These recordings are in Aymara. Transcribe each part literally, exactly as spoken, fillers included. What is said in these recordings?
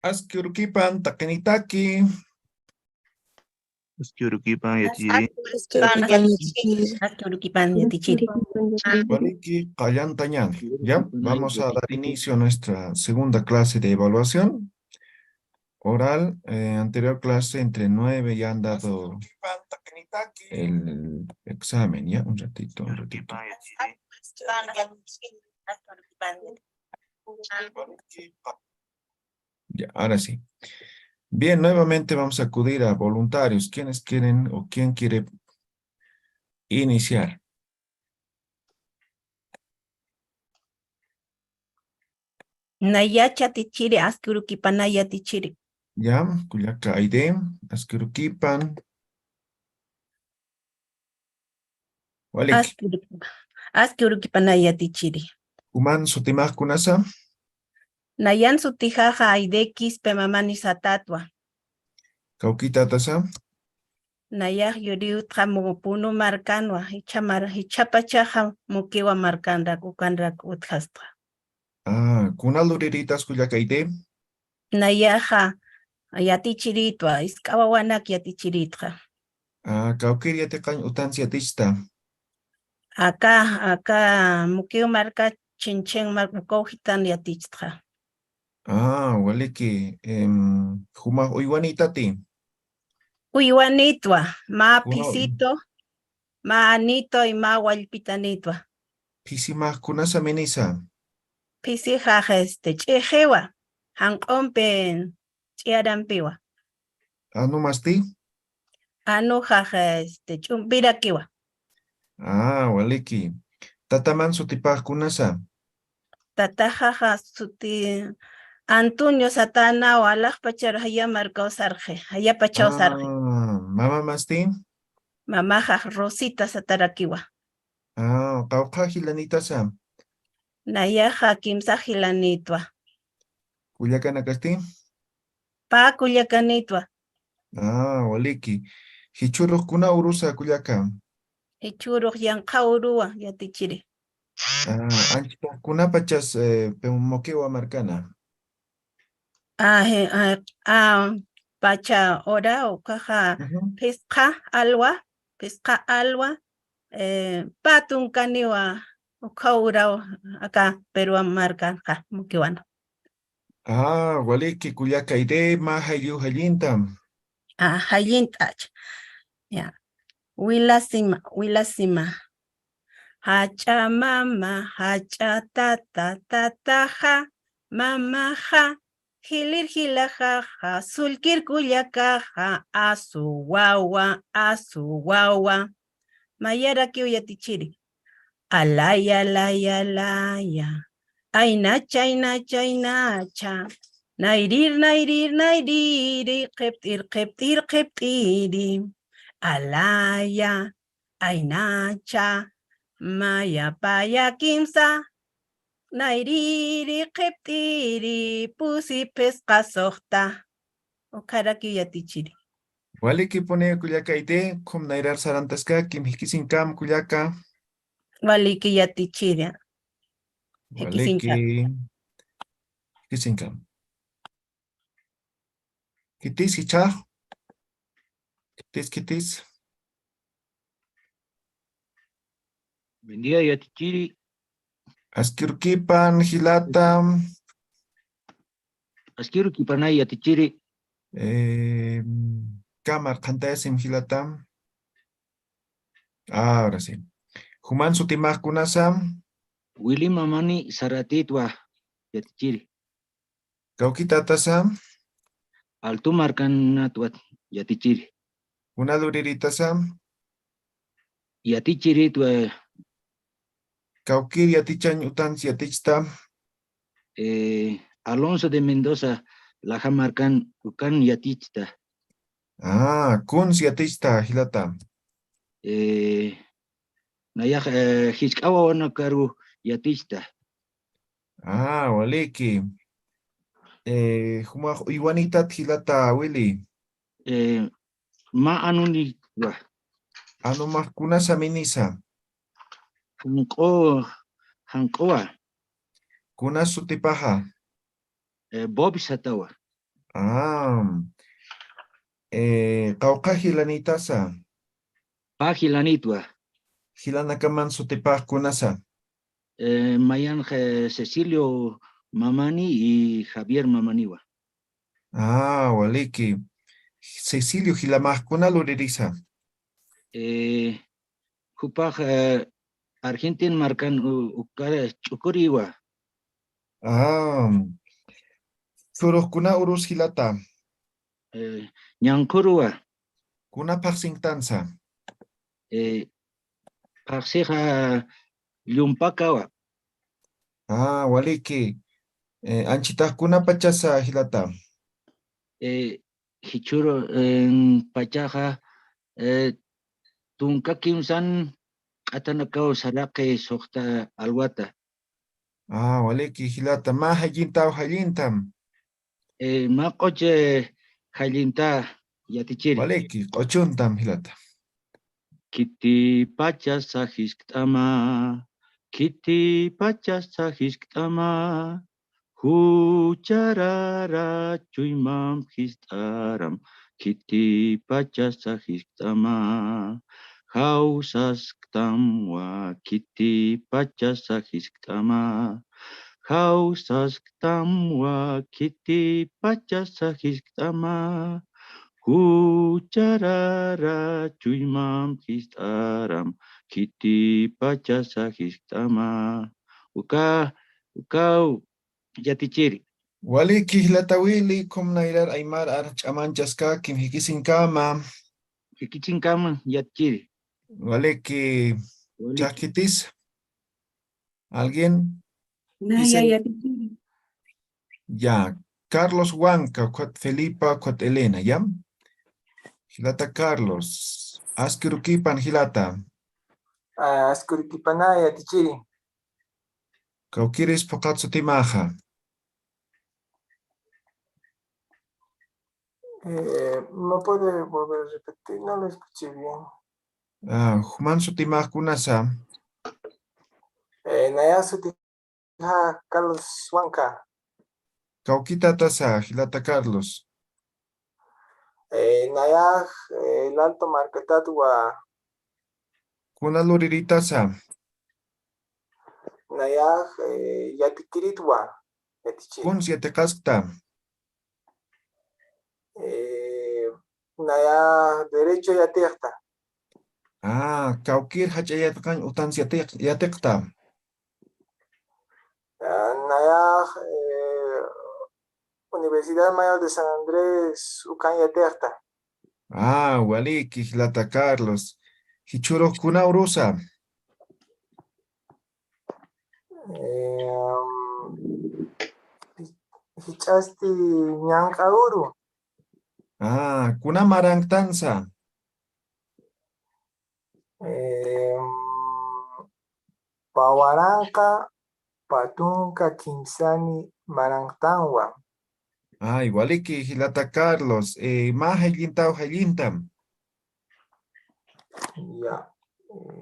Aski urukipan taqinitaki. Aski urukipan yatichiri. Aski urukipan yatichiri. Waliki, qalltañäni. Ya, vamos a dar inicio a nuestra segunda clase de evaluación oral. Eh, anterior clase entre nueve ya han dado el examen, ya, un ratito, un ratito. Ya, ahora sí. Bien, nuevamente vamos a acudir a voluntarios. ¿Quiénes quieren o quién quiere iniciar? Nayach yatichiri, aski urukipan nayach yatichiri. Ya, kullaka Aide, aski urukipan. Waliki. Aski urukipan, aski urukipan nayach yatichiri. Juman sutimax kunasa? Nayan sutijaxa Aide Quispe Mamani Satatwa. Kawkï tatasa? Nayax yuriw utjam Punu markanwa, jichha mar-, jichhapachaxa Mukiwa markanrak, ukanrak utjastxa. Ah, kuna lurirïtas kullaka Aide? Nayaxa yatichirïtwa, jisk'a wawanak yatichirïtxa. Ah, kawkïr yatiqañ utans yatichta? Aka, aka Mukiw marka, Chinchin marka, ukaw jitan yatichtxa. Ah, waliki, em, jumax uywanïtati? Uywanïtwa, mä Kuna uy- Phisito, mä Anito y mä Wallpitanïtwa. Phisimax kunasa minisa? Phisijax, este, Ch'ixiwa, janq'umpi ch'iyarampiwa. Anumasti? Anujax, este, Ch'umpirakiwa. Ah, waliki. Tataman sutipax kunasa? Tatajaxa suti Antonio Satanawa, alaxpachar jaya markaw sarxi, jayapachaw sarxi. Ah, mamamasti? Mamajax Rosita Satarakiwa. Ah, qawqha jilanïtasa? Nayaxa kimsa jilanïtwa. Kullakanakasti? Pä kullakanïtwa. Ah, waliki. Jichhürux kuna urusa kullaka? Jichhürux yanqha uruwa yatichiri. Ah, anchhitax kunapachas, eh, Pä Mukiwa markana? Ah, je-, ah, ah, pacha uraw, ukaxa Ujú. Phisqa alwa, phisqa alwa, eh, pä tunkaniwa, ukaw uraw, aka Perú markanxa, Mukiwan. Ah, waliki kullaka Aide, mä jayllu jayllïntam. Ah, jayllïntach. Ya. Wilasima, wilasima. Jach'a mama, jach'a tata, tataxa, mamaxa, jilir jilajaxa, sullkir kullakaxa, asu wawa, asu wawa. Mayarakiw yatichiri. Alaya, alaya, alaya. Aynacha, aynacha, aynacha. Nayrir, nayrir, nayriri. Qhipt'ir, qhipt'ir, qhipt'iri. Alaya, aynacha, maya, paya, kimsa. Nayriri, qhipt'iri, pusi, phisqa, suxta. Ukharaki yatichiri. Walikipuni kullaka Aide, khum nayrar sarantaskakim, jikisiñkam kullaka. Waliki yatichiri. Jikisiñkam. Waliki. Jikisiñkam. Khitis, jichhax. Khitis, khitis. Buen día, yatichiri. Aski urukipan, jilata. Aski urukipanay, yatichiri. Eh, kamar qhantayasim, jilata. Ahora sí. Juman sutimax kunasa? Wili Mamani Saratitwa, yatichiri. Kawki tatasa? Altu markanatwa, yatichiri. Kuna luriritasa? Yatichiritwa. Kawkir yatichañ utans yatichta? Eh, Alonso de Mendoza, Laja markan, ukan yatichta. Ah, kuns yatichta, jilata? Eh, nayax, eh, jisk'a wawanakaru yatichta. Ah, waliki. Eh, jumax uywanitat jilata, Wili? Eh, mä anunitwa. Anumax kunasa minisa? Janq'u, janq'uwa. Kunas sutipaxa? Eh, Bob satawa. Ah, eh, qawqha jilanïtasa? Pä jilanïtwa. Jilanakaman sutipax kunasa? Eh, mayanx, eh, Cecilio Mamani y Javier Mamaniwa. Ah, waliki. Cecilio jilamax kuna luririsa? Eh, jupax, eh, Argentina markan u-, ukara ch'ukuriwa. Ah, churux kuna urus jilata? Eh, ñanqhuruwa. Kuna phaxsinktansa? Eh, phaxsixa llumpakawa. Ah, waliki. Eh, anchitax kuna pachasa jilata? Eh, jichhüru, eh, pachaxa, eh, tunka kimsan q'atanakaw saraqi suxta alwata. Ah, waliki jilata. Mä jayllintaw jayllintam. Eh, mä q'uch, eh, jayllinta yatichiri. Waliki, q'uchuntam jilata. Khitipachasa jiskt'ama, khitipachasa jiskt'ama, jucharara chuymamp jist'aram, khitipachasa jiskt'ama. Jawsasktamwa khitipachasa jiskt'ama, jawsasktamwa khitipachasa jiskt'ama, jucharara chuymamp jist'aram, khitipachasa jiskt'ama. Uka, ukaw yatichiri. Waliki jilata Willy, khum nayrar aymar ar ch'amanchaskakim, jikisinkama. Jikisinkama yatichiri. Waliki. Waliki. Chakhitis. ¿Alguien? Naya, dicen, yatichiri. Ya, Carlos Huanca, ukat Felipa, ukat Elena, ¿ya? Jilata Carlos, aski urukipan jilata. Ah, aski urukipanaya yatichiri. Kawkiris phuqhat sutimaxa. Eh, ¿me puede volver a repetir? No lo escuché bien. Ah, juman sutimax kunasa? Eh, naya sutixa Carlos Huanca. Kawkitatasa, jilata Carlos. Eh, nayax, eh, El Alto markatatwa. Kuna luriritasa? Nayax, eh, yatikiritwa, yatichiri. Kuns yatiqaskta? Eh, nayax derecho yatiqta. Ah, kawkir jach'a yatiqañ utans yatiq-, yatiqta. Ah, nayax, eh, Universidad Mayor de San Andrés ukan yatiqta. Ah, waliki, jilata Carlos. Jichhürux kuna urusa? Eh, um, ji-, jich'asti ñanq'a uru. Ah, kuna maranktansa? Eh, um, pä waranqa, pä tunka kimsani maranktanwa. Ay, waliki, jilata Carlos. Eh, mä jayllintaw jayllintam. Ya. Eh,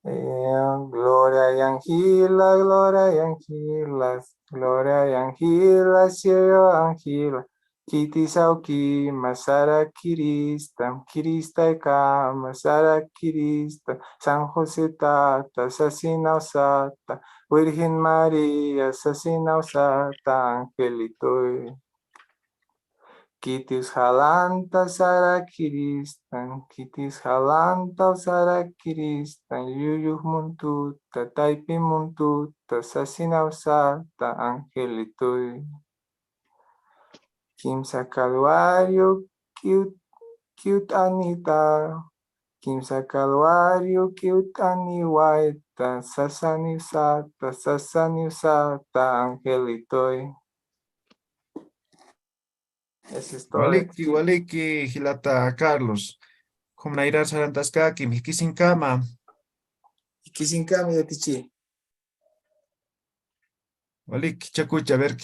eh, Gloria Yangila, Gloria Yangila, Gloria Yangila, cielo Angila. Khitis awkima sara khiristam, khiristaykama sara khiristam, San José tata, sasinaw sata, Virgen María, sasinaw sata, angelitoy. Khitis jalanta sara khiristam, khitis jalanta sara khiristam, llullu muntuta, taypi muntuta, sasinaw sata, angelitoy. Kimsa calvario k'iw-, k'iwt'anita, kimsa calvario k'iwt'aniwayta, sasaniw sata, sasaniw sata, angelitoy. Eso es todo. Waliki, waliki, jilata Carlos. Khum nayrar sarantaskakim, jikisinkama. Jikisinkama, yatichi. Walik, chakucha, a ver,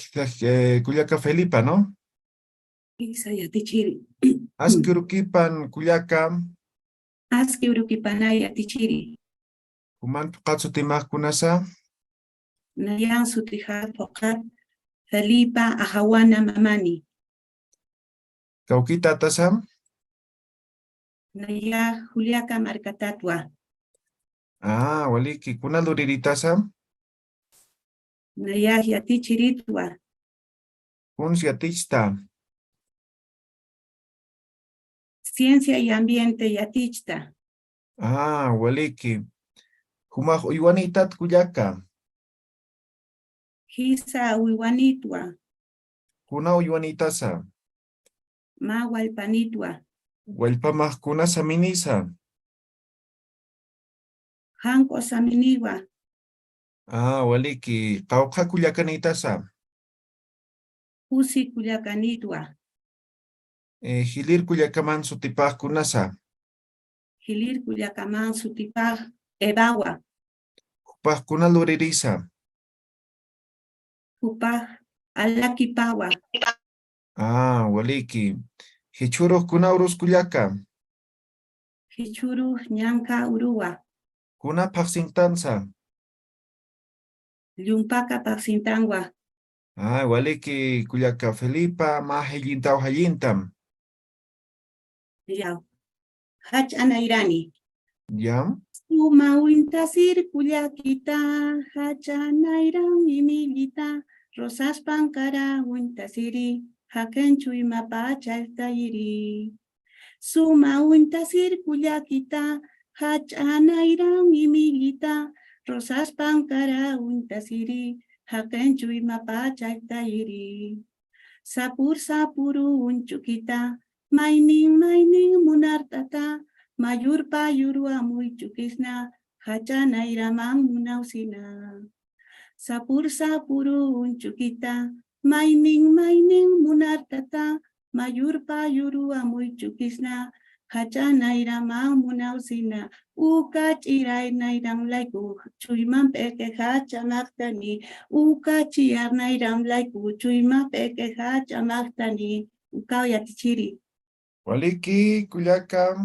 eh, kullaka Felipa, ¿no? Isa, yatichiri. Aski urukipan, kullaka. Aski urukipanaya, yatichiri. Juman phuqhat sutimax kunasa? Nayan sutixa phuqhat Felipa Ajawana Mamani. Kawki tatasam? Naya Juliaca markatatwa. Ah, waliki, kuna luriritasam? Naya yatichiritwa. Kuns yatichta? Ciencia y ambiente yatichta. Ah, waliki. Jumax uywanitat kullaka? Jisa uywanitwa. Kuna uywanitasa? Mä wallpanitwa. Wallpamax kuna saminisa? Jank'u saminiwa. Ah, waliki. Qawqha kullakanitasa? Pusi kullakanitwa. Eh, jilir kullakaman sutipax kunasa? Jilir kullakaman sutipax Evawa. Jupax kuna luririsa? Jupax Alakipawa. Ah, waliki. Jichhurux kuna urus kullaka? Jichhurux ñanka uruwa. Kuna phaxsintansa? Llumpaka phaxsintanwa. Ah, waliki kullaka Felipa, mä jillintaw jillintam. Yaw. Jach'a nayrani. Ya. Suma uñtasir kullakita, jach'a nayran imillita, rosas pankara uñtasiri, jaqin chuymapa challtayiri. Suma uñtasir kullakita, jach'a nayran imillita, rosas pankara uñtasiri, jaqin chuymapa challtayiri. Sapur sapuru uñchukita, maynin maynin munart'ata, mayurpa yuruwa muychukisna, jach'a nayraman munawsina. Sapur sapuru uñchukita, maynin maynin munart'ata, mayurpa yuruwa muychukisna, jach'a nayraman munawsina. Uka ch'iray nayran layku, chuyman p'iqi jach'a maqtani. Uka ch'iyar nayran layku, chuyman p'iqi jach'a maqtani. Ukaw yatichiri. Waliki, kullaka.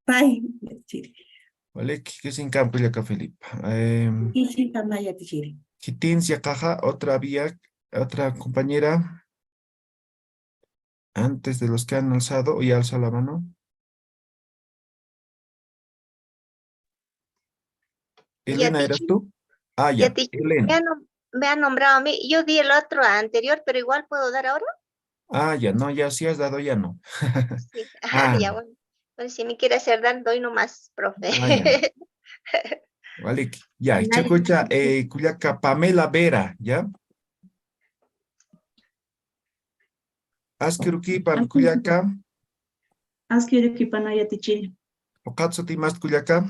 Pay, yatichiri. Waliki, kisinkam kullaka Felipa. Em, kisinkam yatichiri. Khitinsi yaqaxa, otra vía, otra compañera. Antes de los que han alzado, ya alzó la mano. Ya, Elena, ¿eras tú? Ah, ya, Elena. Me ha nom-, me ha nombrado a mí. Yo di el otro anterior, pero igual puedo dar ahora. Ah, ya, no, ya, si has dado, ya no. Sí. Ah, ya, bueno. Bueno, si me quiere hacer dar, doy nomás, profe. Ah, ya. Waliki. Ya, ichakucha, eh, kullaka Pamela Vera, ¿ya? Askirukipan kullaka. Askirukipan yatichiri. Ukat sutimast kullaka.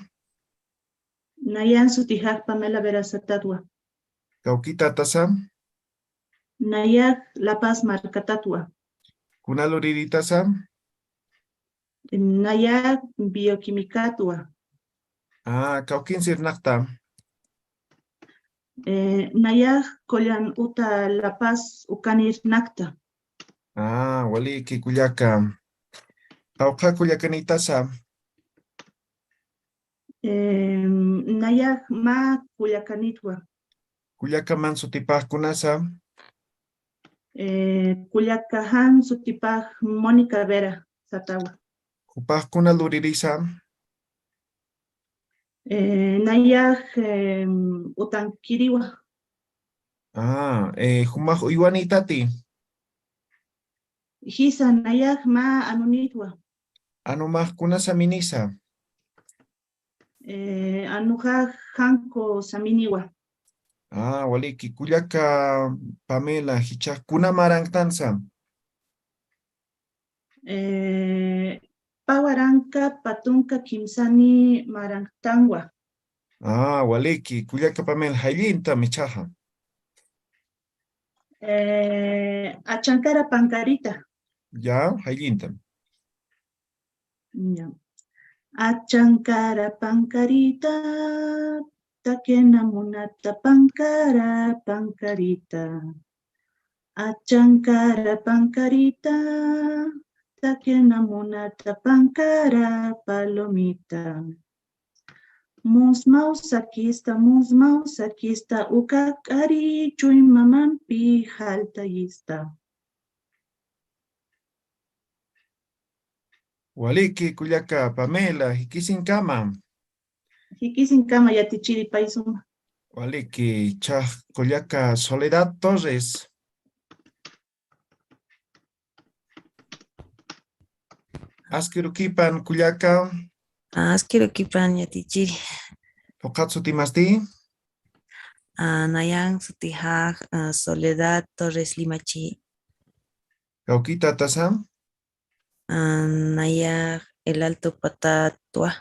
Nayan sutijax Pamela Vera Satatwa. Kawki tatasa. Nayax La Paz markatatwa. Kuna luriritasa. Nayax bioquimicatwa. Ah, kawkin sirnaqta. Eh, nayax Collan Uta La Paz ukanirnaqta. Ah, waliki kullaka. Qawqha kullakanitasa. Eh, nayax mä kullakanitwa. Kullakaman sutipax kunasa. Eh, kullaka jan sutipax Mónica Vera Satawa. Jupax kuna luririsa. Eh, nayax, em, Utankiriwa. Ah, eh, jumax uywanitati. Jisa, nayax mä anunitwa. Anumax kuna saminisa. Eh, anuxa Janko saminiwa. Ah, waliki, kullaka Pamela, jichhax kuna maranktansa. Eh, pä waranka, pä tunka kimsani maranktanwa. Ah, waliki, kullaka Pamela, jayllintam jichhaxa. Eh, Achankara pankarita. Ya, jayllintam. Ya. Achankara pankarita, takina munata pankara pankarita. Achankara pankarita, takina munata pankara palomita. Musmaw sakista, musmaw sakista, uka k'ari chuymamampi jalltayista. Waliki kullaka Pamela, jikisinkama. Jikisinkama yatichiri pay suma. Waliki, chax kullaka Soledad Torres. Askirukipan kullaka. Askirukipan yatichiri. Phuqhat sutimasti? Ah, nayan sutixa, ah, Soledad Torres Limachi. Kawkïtatasa? Ah, nayax El Alto Patatwa.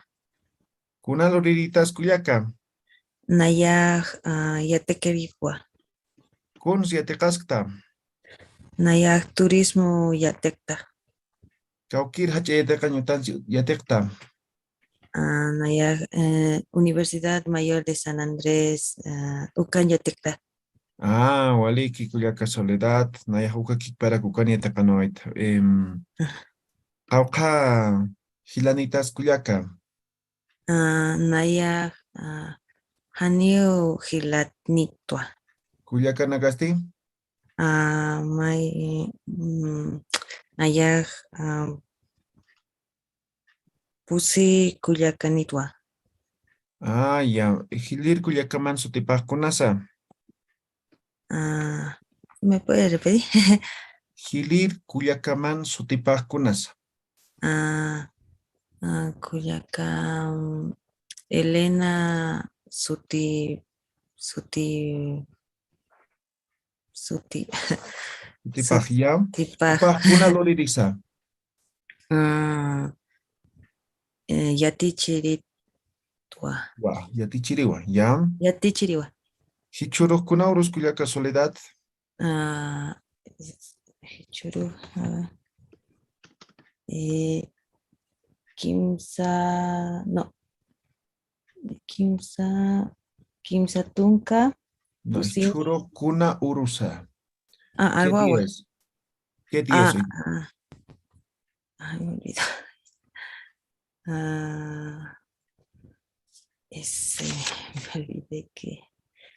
Kuna luriritas kullaka? Nayax, ah, yatiqirikwa. Kuns yatiqaskta? Nayax turismo yatiqta. Kawkïr jach'a yatiqañ utansi yatiqta? Ah, nayax, eh, Universidad Mayor de San Andrés, ah, ukan yatiqta. Ah, waliki kullaka Soledad, nayax uka kikparak ukan yatiqanwayta. Em, qawqha jilanitas kullaka? Ah, nayax, ah, janiw jilatnïtwa. Kullakanakasti? Ah, may, mm, nayax, ah, Pusi kullakanïtwa. Ah, ya. Jilïr kullakaman sutipax kunasa? Ah, ¿me puede repetir? Jilïr kullakaman sutipax kunasa? Ah, ah, kullaka, mm, Elena suti, suti, suti. Sutipax, ya. Sutipax. Sutipax kuna luririsa? Ah, eh, yatichiritwa. Wa, yatichiriwa, ya. Yatichiriwa. Jichhürux kuna urus kullaka Soledad? Ah, jichhürux, ah, eh, kimsa, no. Kimsa, kimsa tunka. No, pusi. Jichhürux kuna urusa. Ah, ¿qué día es? ¿Qué día es hoy? Ah, ah. Ay, me olvidó. Ah, ese, me olvidé que.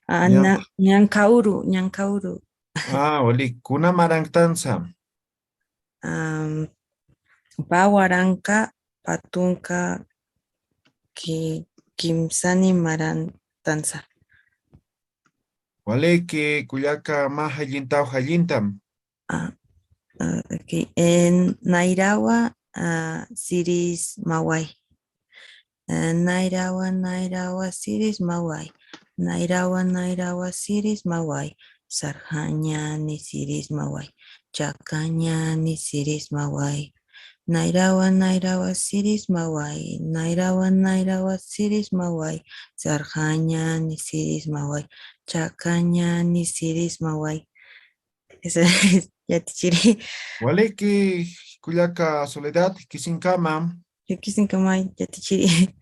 Ah, ña-, na-, ñankauru, ñankauru. Ah, wali, kuna maranktansa? Am, pä waranka, pä tunka, ki-, kimsani marantansa. Waliki, kullaka mä jallintaw jallintam. Ah, ah, ok. Eh, nayrawa, ah, siris maway. Eh, nayrawa, nayrawa, siris maway. Nayrawa, nayrawa, siris maway. Sarxañani siris maway. Chakañani siris maway. Nayrawa, nayrawa, siris maway. Nayrawa, nayrawa, siris maway. Sarxañani siris maway. Chakañani siris maway. Esa es, yatichiri. Waliki, kullaka Soledad, jikisinkama. Jikisinkama, yatichiri.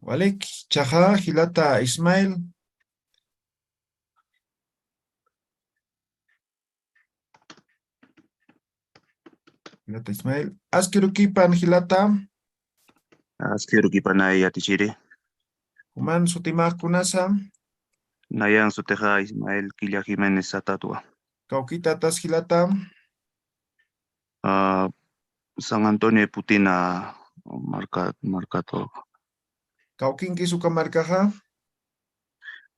Waliki, chaxa, jilata Ismael. Jilata Ismael. Askirukipan, jilata. Askirukipanay, yatichiri. Juman sutimax kunasa? Nayan sutixa Ismael Quilla Jiménez Satatwa. Kawkïtatas, jilata? Ah, San Antonio de Putina marka, markatwa. Kawkinkis uka markaxa?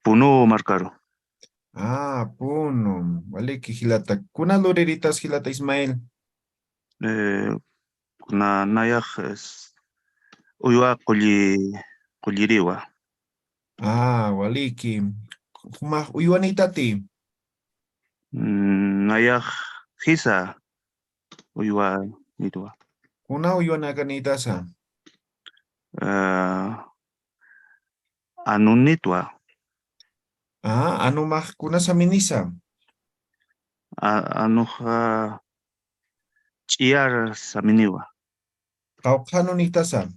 Puno markaru. Ah, Puno. Waliki, jilata. Kuna luriritas, jilata Ismael? Eh, na-, nayax, es, uywa qulli-, qulliriwa. Ah, waliki. Jumax uywanïtati? Mm, nayax jisa uywanïtwa. Kuna uywanakanïtasa? Ah, Anunïtwa. Ah, anumax kuna saminisa? A-, anuxa ch'iyar saminiwa. Qawqha anunïtasa?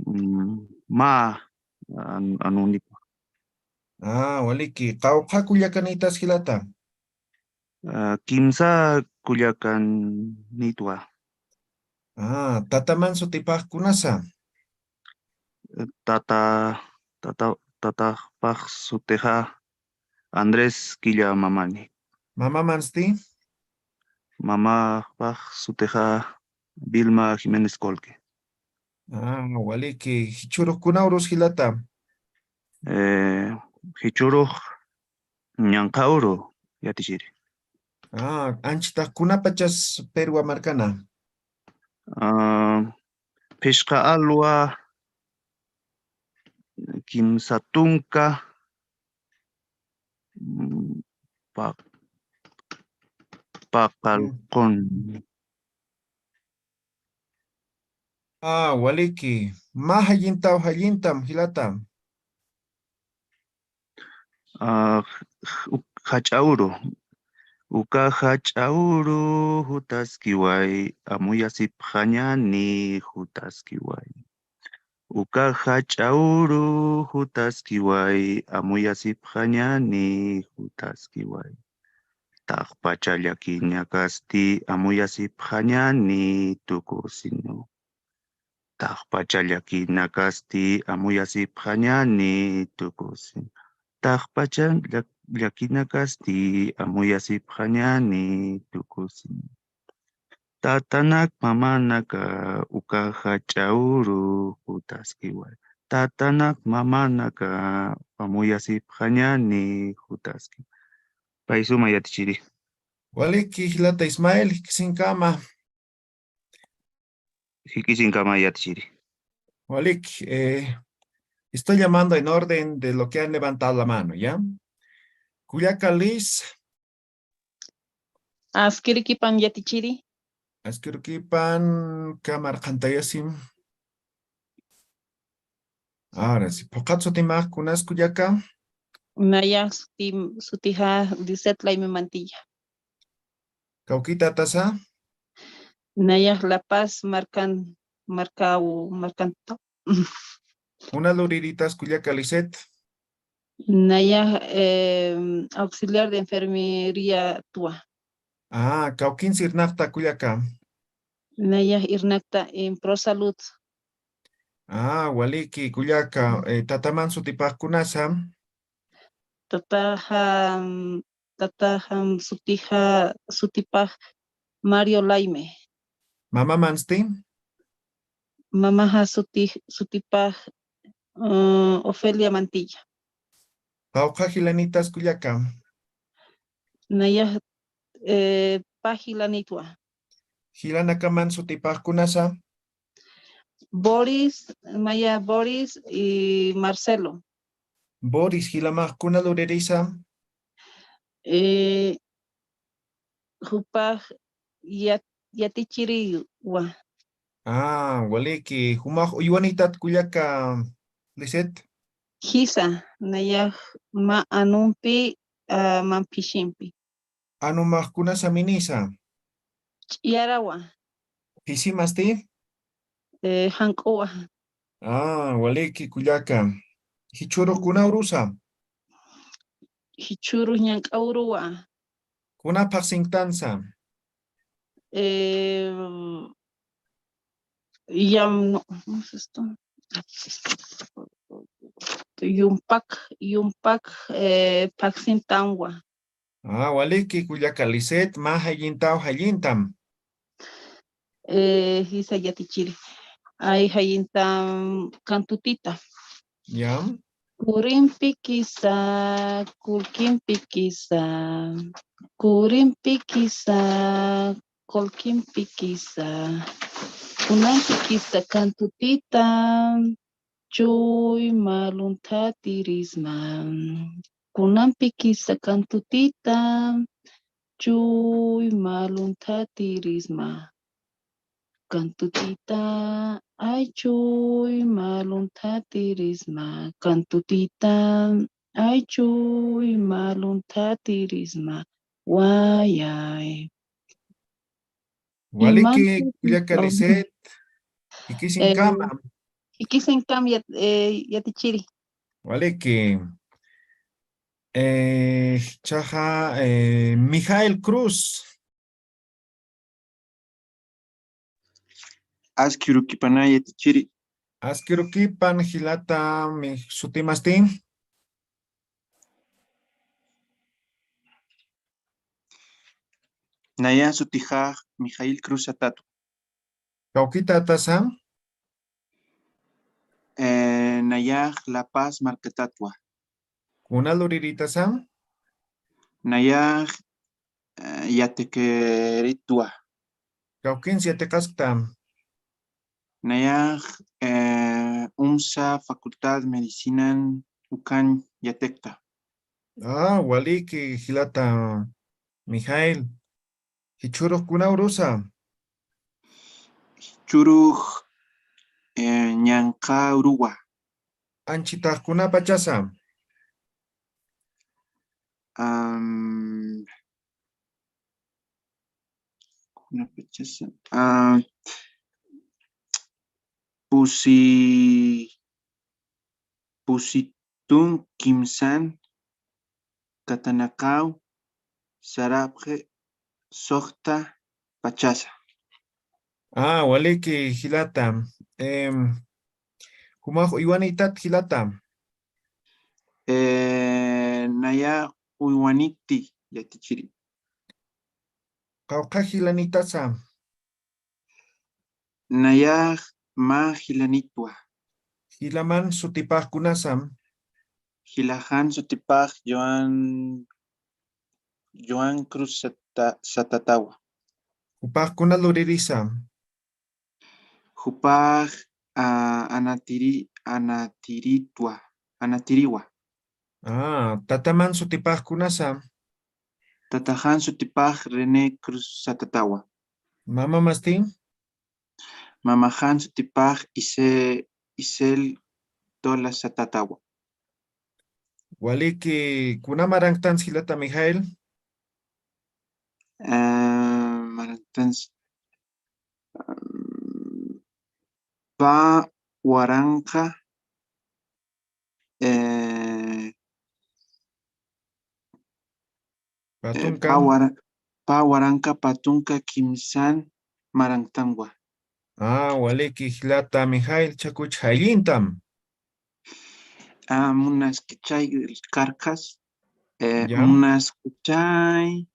Mm, mä an-, anunïtwa. Ah, waliki. Qawqha kullakanïtas, jilata? Ah, kimsa kullakanïtwa. Ah, tataman sutipax kunasa? tata, tata, tataxpax sutixa Andrés Quilla Mamani. Mamamansti? Mamaxpax sutixa Vilma Jiménez Colque. Ah, waliki. Jichhurux kuna urus jilata? Eh, jichhurux ñanqha uru, yatichiri. Ah, anchitax kunapachas Perú markana? Ah, phisqa alwa, kimsa tunka, mm, pa-, paqallqun. Mm. Ah, waliki. Mä jallintaw jallintam, jilata. Ah, uk-, jach'a uru. Uka jach'a uru jutaskiway, amuyasipxañäni jutaskiway. Uka jach'a uru jutaskiway, amuyasipxañäni jutaskiway. Taqpacha llakinakasti amuyasipxañäni tukusinu. Taqpacha llakinakasti amuyasipxañäni tukusin. Taqpacha llak-, llakinakasti amuyasipxañäni tukusin. Tatanak mamanaka uka jach'a uru jutaskiway. Tatanak mamanaka amuyasipxañäni jutaskiway. Pay suma yatichiri. Waliki jilata Ismael, jikisinkama. Jikisinkama yatichiri. Walik, eh, estoy llamando en orden de lo que han levantado la mano, ¿ya? Kullaka Liz. Askirkipan yatichiri. Askirkipan kamarqantayasim. Ahora sí, phuqhat sutimax kunas kullaka. Nayax sutim-, sutixa Lisette Laime Mantilla. Kawkita tasa? Nayax La Paz markan, markaw, markanta. Kuna luriritas kullaka Lisette? Nayax, em, auxiliar de enfermería twa. Ah, kawkins irnaqta kullaka. Nayax irnaqta en Pro Salud. Ah, waliki kullaka, eh, tataman sutipax kunasa? Tataxa, tataxa sutixa, sutipax Mario Laime. Mamamansti? Mamaxa suti-, sutipax, eh, Ofelia Mantilla. Qawqha jilanitas kullaka? Nayax, eh, pä jilanitwa. Jilanakaman sutipax kunasa? Boris, maya Boris y Marcelo. Boris jilamax kuna luririsa? Eh, jupax yat-, yatichiriwa. Ah, waliki, jumax uywanitat kullaka Lisette? Jisa, nayax mä anumpi, ah, mä phisimpi. Anumax kunasa minisa? Ch'iyarawa. Phisimasti? Eh, jank'uwa. Ah, waliki kullaka. Jichhürux kuna urusa? Jichhürux ñank'a uruwa. Kuna phaxsinktansa? Eh, yam, no, ¿cómo es esto? Yumpak, yumpak, eh, phaxsintanwa. Ah, waliki kullaka Lisette, mä jallintaw jallintam. Eh, jisa yatichiri. Ay, jallintam kantutita. Ya. Kurimpi kisa, kulkimpi kisa, kurimpi kisa, kulkimpi kisa, kunampi kisa kantutita. Chuyma luntha tirisma. Kunampi kisa kantutita, chuyma luntha tirisma. Kantutita, ay, chuyma luntha tirisma. Kantutita, ay, chuyma luntha tirisma. Wayay. Waliki, imansi kullaka Lisette, jikisinkama. Eh, jikisinkam yat-, eh, yatichiri. Waliki. Eh, chaxa, eh, Mijael Cruz. Aski urukipana yatichiri. Askirukipan jilata, mi sutimasti. Nayax sutixa Mijail Cruz Satatwa. Kawkitatasa? Eh, nayax La Paz markatatwa. Kuna luriritasa? Nayax eh, yatikiritwa. Kawkins yatiqaskta? Nayax eh, UMSA Facultad Medicinan ukan yatiqta. Ah, waliki jilata Mijail. Jichhurux kuna urusa? Jichhurux eh, ñanqha uruwa. Anchhitax kuna pachasa? Am, kuna pachasa? Ah, pusi, pusitun kimsan katanakaw sarapxi suxta pachasa. Ah, waliki jilata. Em, jumax uywanitat jilata. Eh, naya uywanikti yatichiri. Qawqha jilanitasa? Nayax mä jilanitwa. Jilaman sutipax kunasa? Jilaxan sutipax Joan, Joan Cruz Sata, Satatawa. Jupax kuna luririsa? Jupax ah, anatiri, anatiritwa, anatiriwa. Ah, tataman sutipax kunasa? Tataxan sutipax René Cruz Satatawa. Mamamasti? Mamaxan sutipax Ise, Isel Tola Satatawa. Waliki, kuna maranktan jilata Mijail? Ah, maranktan, ah, pa waranqa, eh, eh, Patunka. Pa wara, pa waranqa patunka kimsan maranktanwa. Ah, waliki jilata Mijail, chakuch jayllintam. Ah, munaskichay karkas, eh, Ya. Munaskichay,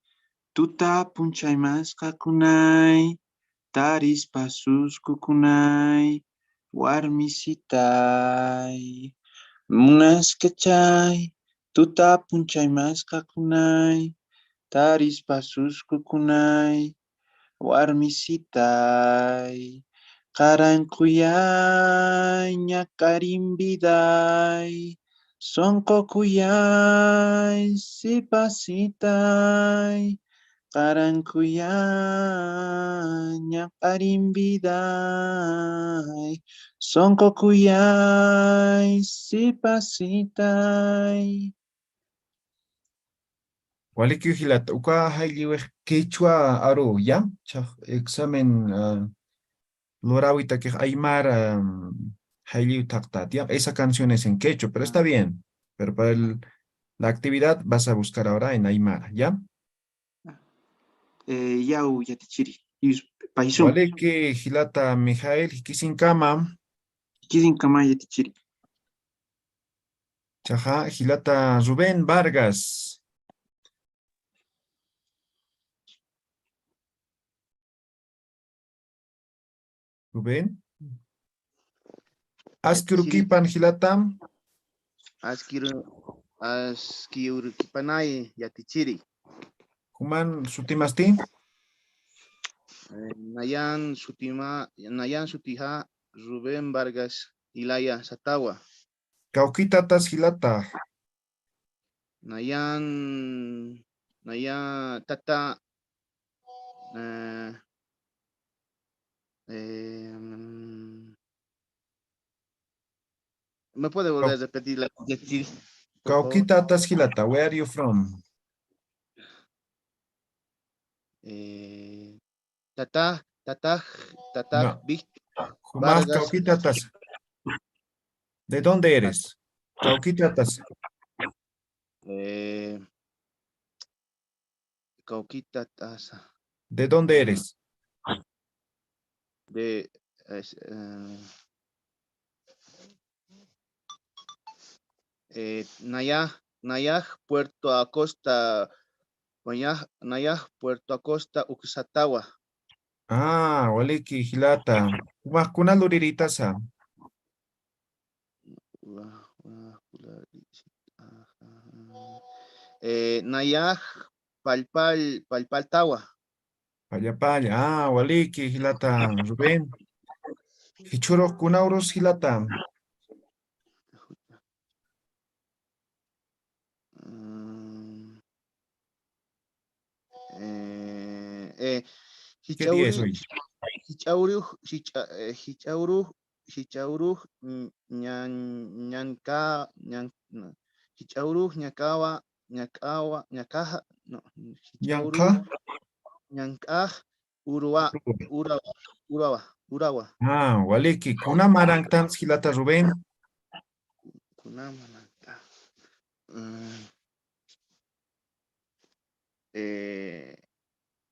tuta punchaymasqakunay, tarispa suskukunay, warmisitay. Munaskichay, tuta punchaymasqakunay, tarispa suskukunay, warmisitay. Qarankuyay, ñak'arimbiday, sunqukuyay, sipasitay. Qarankuyay, ñak'arimbiday, sunqukuyay, sipasitay. Waliki jilata, uka jaylliwix quechua aru, ¿ya? Chax examen, ah, luräwitakix aymar, am, jaylliw thaqtat, ¿ya? Esa canción es en quechua, pero está bien. Pero para el, la actividad vas a buscar ahora en aymara, ¿ya? Eh, yaw yatichiri. Yus, paysun. Waliki jilata Mijail, jikisinkama. Jikisinkama yatichiri. Chaxa, jilata Rubén Vargas. Rubén. Askirukipan jilata. Askiru, askirukipanay yatichiri. Juman sutimasti. Eh, nayan sutima, nayan sutixa Rubén Vargas Ilaya Satawa. Kawkitatas jilata. Nayan, naya tata, eh, em, ¿me puede volver a repetir la, decir, por favor? Kawkitatas jilata, where are you from? Eh, Tata, tata, tata, No. Vic, Jumax Vargas. Kawkitatas. ¿De dónde eres? Kawkitatas. Eh, Kawkitatas. ¿De dónde eres? De, es, eh, eh, nayax, nayax Puerto Acosta, nayax, nayax Puerto Acosta uksatawa. Ah, waliki, jilata. Jumax kuna luriritasa. Wa-, wa-, wa-, ajá. Eh, nayax pallpall-, pallpalltawa. Pallapalla. Ah, waliki, jilata Rubén. Jichhürux kuna urus, jilata. Mm, eh, eh, ¿Qué día es jich'awri-, hoy? jich'awrux, jich'a-, eh, jich'awrux, jich'awrux, mm, ñan-, ñanka-, ñan-, no, jich'awrux ñakawa, ñakawa, ñakaja, no, jich'awrux Ñanka. ñankax, urwa, urawa, urawa, urawa. Ah, waliki. Kuna maranktansa, jilata Rubén. Kuna marankta. Mm. Eh,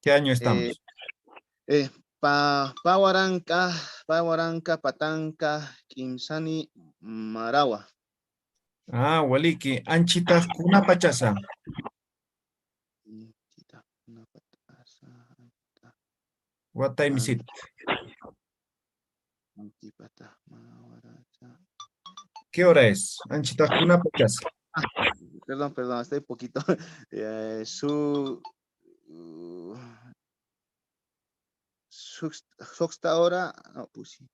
¿Qué año eh, estamos? eh, pa, pa waranka, pa waranka, patanka, kimsani, marawa. Ah, waliki. Anchitax kuna pachasa. Anchita, kuna pachasa, anchita. What time is it? Anchipata, mawaracha. ¿Qué hora es? Anchitax kuna pachasa. Perdón, perdón, estoy poquito. Eh, su, uh, sux-, sexta hora, no, pusi.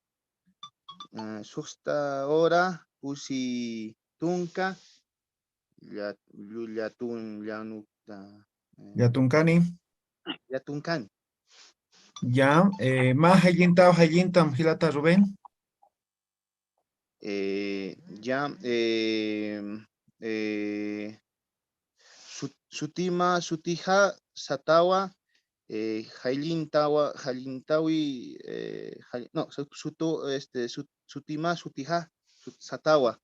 Eh, sexta hora, pusi tunka, llat-, llu-, llatun-, llanukta, eh, Llatunkani. Llatunkani. Ya, eh, mä jayllintaw jayllintam, jilata Rubén. Eh, ya, eh, eh, sut-, sutima, sutixa, satawa, eh, jayllintawa, jayllintawi, eh, jay-, no, su-, sutu-, este, sut-, sutima, sutixa, sut-, satawa.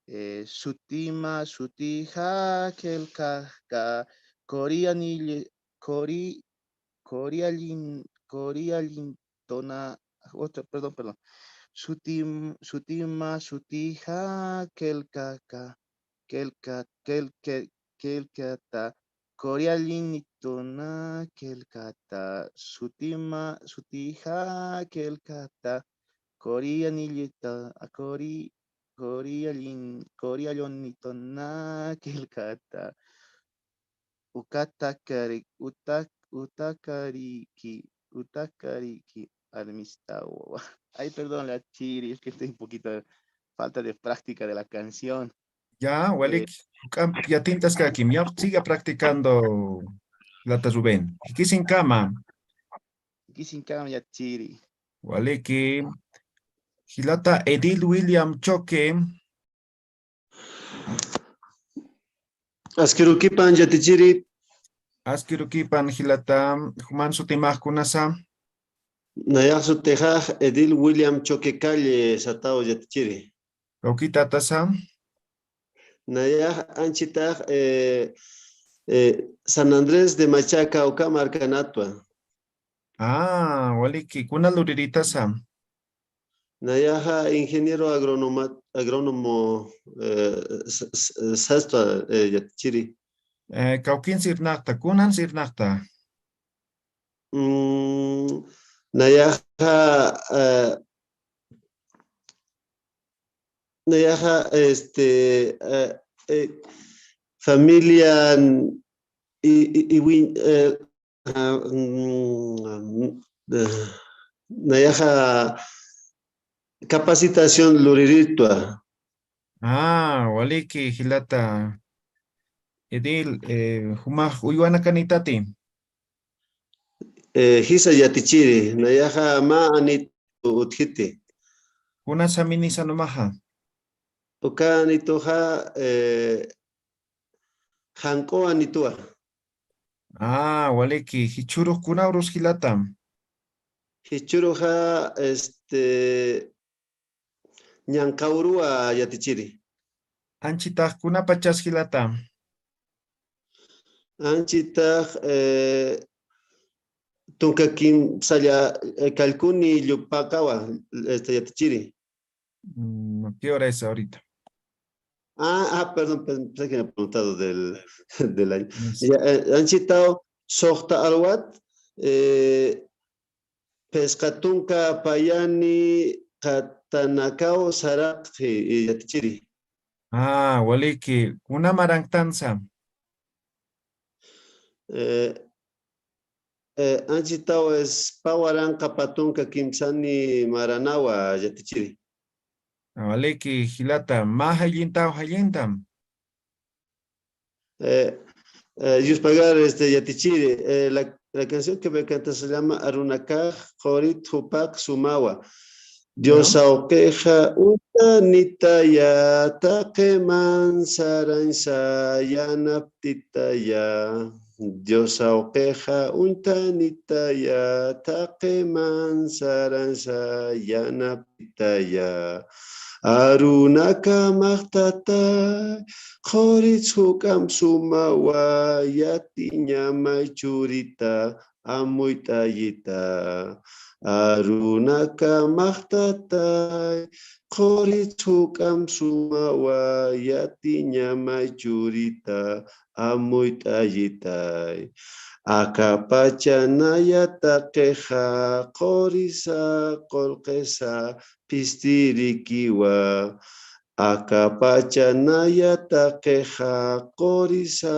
Eh, sutima, sutixa, qillqaxa, quriyani-, quri-, quriyallin-, quriyallintuna, otra, perdón, perdón. Sutim-, sutima, sutixa, qillqaxa, qillqa-, qillqa-, qillqata, quriyallinituna, qillqata, sutima, sutixa, qillqata, quriyanillita, quri-, quriyallin-, quriyallunituna, qillqata, utakari-, utak-, utakariki, utakariki, armistawa. Ay, perdón, la chiri, es que estoy un poquito falta de práctica de la canción. Ya, walik, juk'amp yatint'askakim, ya, siga practicando, jilata Rubén. Jikisiñkama. Jikisiñkama, ya chiri. Waliki, jilata Edil William Choque. Askirukipan, yatichiri. Askirukipan, jilata, juman sutimax kunasa. Nayax sutixa Edil William Choque Calle sataw, yatichiri. Kawkitatasa. Nayax anchitax, eh, eh, San Andrés de Machaca, uka markanatwa. Ah, waliki, kuna luriritasa. Nayaxa ingeniero agrónoma-, agrónomo, eh, s-, s-, sastwa, eh, yatichiri. Eh, kawkin sirnaqta, kunan sirnaqta. Mm, nayaxa, eh, nayaxa, este, eh, eh, familia, i, i, iwi-, eh, ah, mm, eh, nayaxa capacitación luriritwa. Ah, waliki, jilata. Edil, eh, jumax uywanakanitati. Eh, jisa yatichiri, nayaxa mä anit utjiti. Kuna saminisa numaxa. Uka anituxa, eh, janq'u anituwa. Ah, waliki, jichhürux kuna urus, jilata. Jichhüruxa, este, ñanq'awruwa, yatichiri. Anchitax kunapachas, jilata. Anchitax, eh, tunka kimsalla, eh, kallkuni llupaqawa, este, yatichiri. Mm, ¿qué hora es ahorita? Ah, ah, perdón, perdón, pensé que me ha preguntado del, del año. Yes. Ya, eh, anchitaw, soxta alwat, eh, phisqa tunka payani qatanakaw saraqti, eh, yatichiri. Ah, waliki, kuna maranktansa. Eh, eh, anchitaw es pawaranqa patunka kimsani maranawa yatichiri. Waliki, jilata, mä jallintaw jallintam. Eh, eh, yuspagar, este, yatichiri, eh, la, la canción que me canta se llama Arunakax Qurit Jupaq Sumawa. Dios awqixa uñtanitaya, taqiman sarañsa yanaptitaya. Dios awqixa uñtanitaya, taqiman sarañsa yanaptitaya. Arunakax maqtatay, qurits juk'amp sumawa, yatiñamay churita, amuyt'ayita. Arunakax maqtatay, qurits juk'amp sumawa, yatiñamay churita, amuyt'ayitay. Aka pacha naya taqixa, qurisa qullqisa, phistirikiwa. Aka pacha naya taqixa, qurisa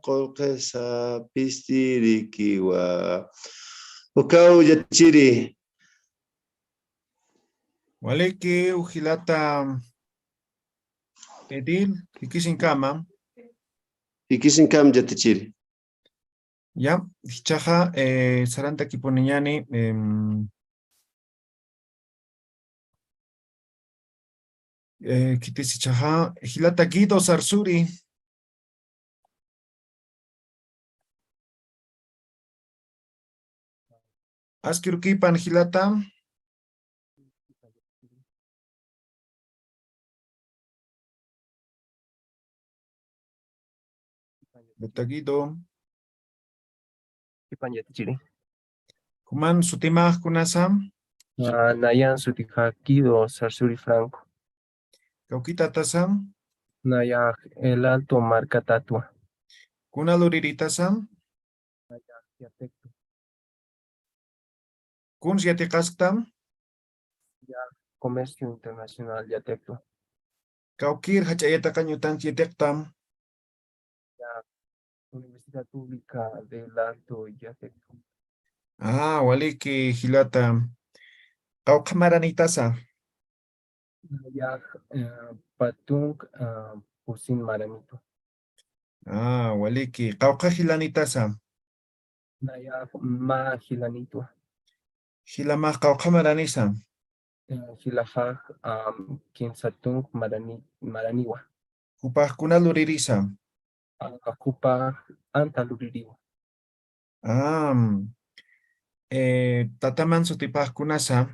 qullqisa, phistirikiwa. Ukaw yatichiri. Waliki, jilata Edil, jikisinkama. Jikisinkam yatichiri. Ya, jichhaxa, eh, sarantakipuniñani, em, eh, khitis jichhaxa, jilata Guido Sarsuri. Askirukipan jilata. Jilata Guido. Kipan yatichiri. Kuman sutimax kunasa? Ah, nayan sutixa Guido Sarsuri Franco. Kawkitatasa? Nayax El Alto markatatwa. Kuna luriritasa? Nayax Yatecto. Kuns yatiqasktam? Ya, Comercio Internacional Yatecto. Kawkir jach'a yatiqañ utanch yatiqtam? Ya, Universidad Pública del Alto Yatecto. Ah, waliki jilata. Qawqha maranitasa? Nayax, eh, patunk, eh, pusin maranitwa. Ah, waliki. Qawqha jilanitasa? Nayax mä jilanitwa. Jilamax qawqha maranisa? Eh, jilaxax, am, kimsa tunk marani-, maraniwa. Jupax kuna luririsa? Ah, jupax anta luririwa. Am, eh, tataman sutipax kunasa?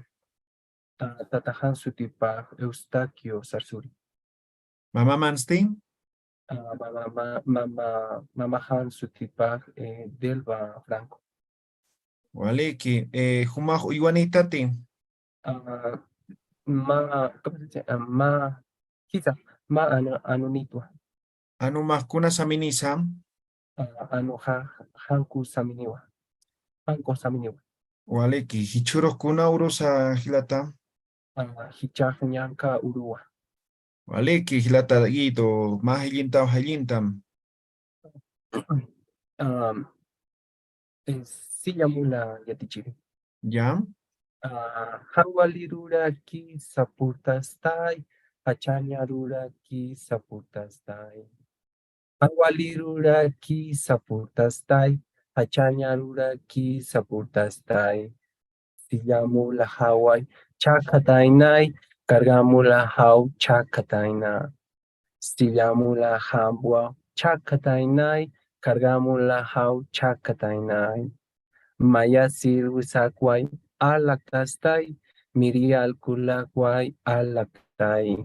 Ah, tataxan sutipax Eustaquio Sarsuri. Mamamansti? Ah, mama, ma-, mama, mamaxan sutipax, eh, Delva Franco. Waliki, eh, jumax uywanitati? Ah, ma, ¿cómo se dice? Ah, ma, quizá, ma anu-, anunitwa. Anumax kuna saminisa? Ah, anuxa janku saminiwa. Janku saminiwa. Waliki, jichhürux kuna urusa jilata? Ah, jichhax ñanka uruwa. Waliki, jilata Guido, mä jillintaw jillintam. Am, eh, silla mula yatichiri. Ya. Ah, jan wali ruraki sapurtastay, jachaña ruraki sapurtastay. Jan wali ruraki sapurtastay, jachaña ruraki sapurtastay. Silla mula jaway chhakataynay, carga mula jaw chhakatayna. Silla mula jambwa chhakataynay, carga mula jaw chhakataynay. Maya sirwi sakway alaktastay, miri alkulakway alaktay.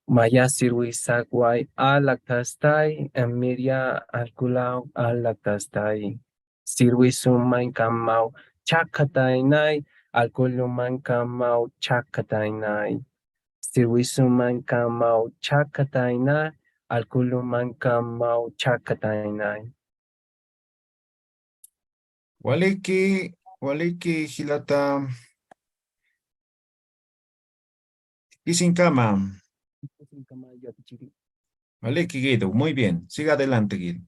Maya sirwi sakway alaktastay, miria alkulaw alaktastay. Sirwi sumankamaw chhakataynay, alkulumankamaw chhakataynay. Sirwisumankamaw chhakatayna, alkulumankamaw chhakatayna. Waliki, waliki, jilata. Kisinkama. Waliki, Guido. Muy bien. Siga adelante, Guido.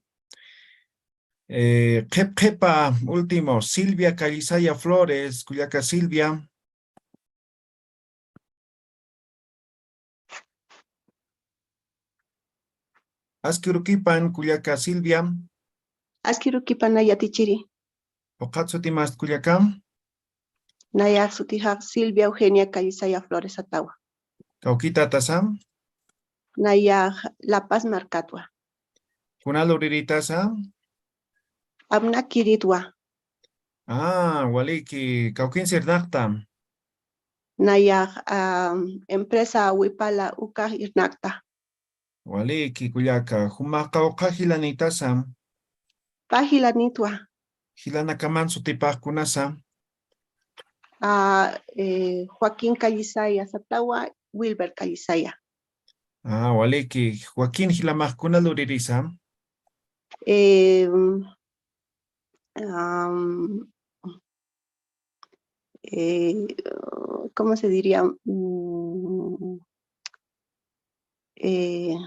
Eh, qhip qhipa, último, Silvia Callisaya Flores, kullaka Silvia. Aski urukipan, kullaka Silvia. Aski urukipan, yatichiri. Ukat sutimast, kullaka? Nayax sutixax Silvia Eugenia Callisaya Flores Atawa. Kawkïtatasa? Nayax La Paz markatwa. Kuna luriritasa? Apnakiritwa. Ah, waliki, kawkïnsa irnaqta? Nayax, ah, empresa Wipala ukax irnaqta. Waliki, kullaka, jumax qawqha jilanïtasa? Pä jilanïtwa. Jilanakaman sutipax kunasa? Ah, eh, Joaquín Callisaya satawa, Wilber Callisaya. Ah, waliki, Joaquín jilamax kuna luririsa? Eh, am, eh, ¿cómo se diría? Mm, eh,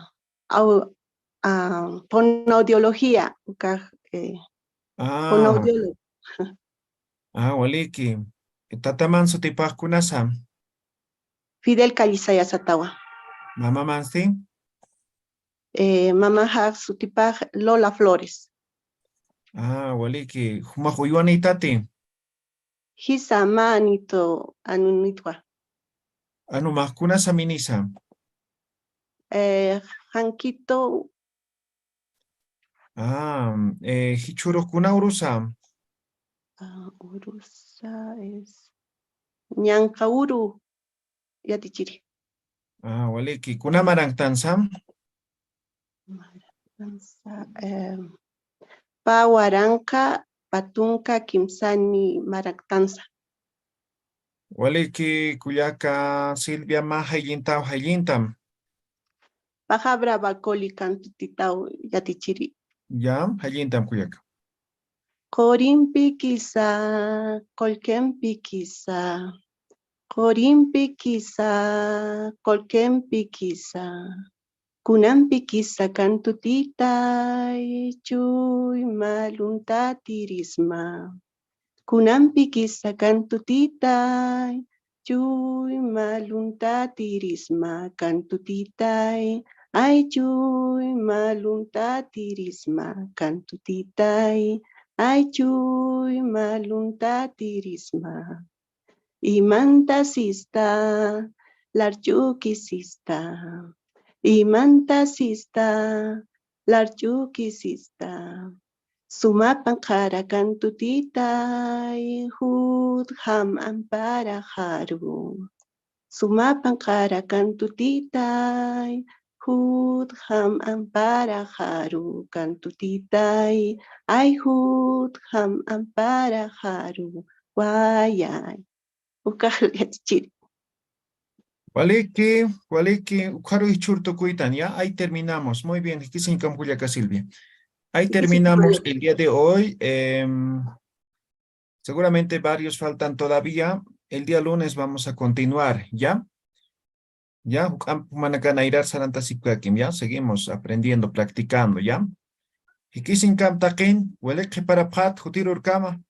au-, ah, fonoaudiología, ukax, eh, ah, fonoaudiólogo. Ah, waliki. Tataman sutipax kunasa? Fidel Callisaya satawa. Mamamansti? Eh, mamaxax sutipax Lola Flores. Ah, waliki. Jumax uywanïtati? Jisa, mä anito anunïtwa. Anumax kunasa minisa? Eh, Janquito. Ah, eh, jichhürux kuna urusa? Ah, urusa es ñanqa uru, yatichiri. Ah, waliki. Kuna maranktansa? Maranktansa, em, pä waranqa, pä tunka kimsani maranktansa. Waliki, kullaka Silvia, mä jayllintaw, jayllintam. Paja Brava Coli cantotitaw, yatichiri. Ya, jayllintam, kullaka. Qurimpikisa, qullqimpikisa, qurimpikisa, qullqimpikisa, kunampikisa cantotitay, chuyma luntatirisma. Kunampikisa cantotitay, chuyma luntatirisma cantotitay, ay, chuyma luntatirisma cantotitay, ay, chuyma luntatirisma. Imanta sista, larch'uki sista. Imanta sista, larch'uki sista. Suma p'anqhara cantotitay, jutjam amparaxaru. Suma p'anqhara cantotitay, jutjam amparaxaru cantotitay, ay, jutjam amparaxaru, wayay. Ukax yatichiri. Waliki, waliki, ukharu jichhür tukuytan, ¿ya? Ahí terminamos. Muy bien, jikisiñkam, kullaka Silvia. Ahí terminamos el día de hoy. Em, seguramente varios faltan todavía. El día lunes vamos a continuar, ¿ya? Ya, juk'amp jumanaka nayrar sarantasipkakim, ya. Seguimos aprendiendo, practicando, ya. Jikisiñkam taqin, waliq qhiparapxät, jutir urkama.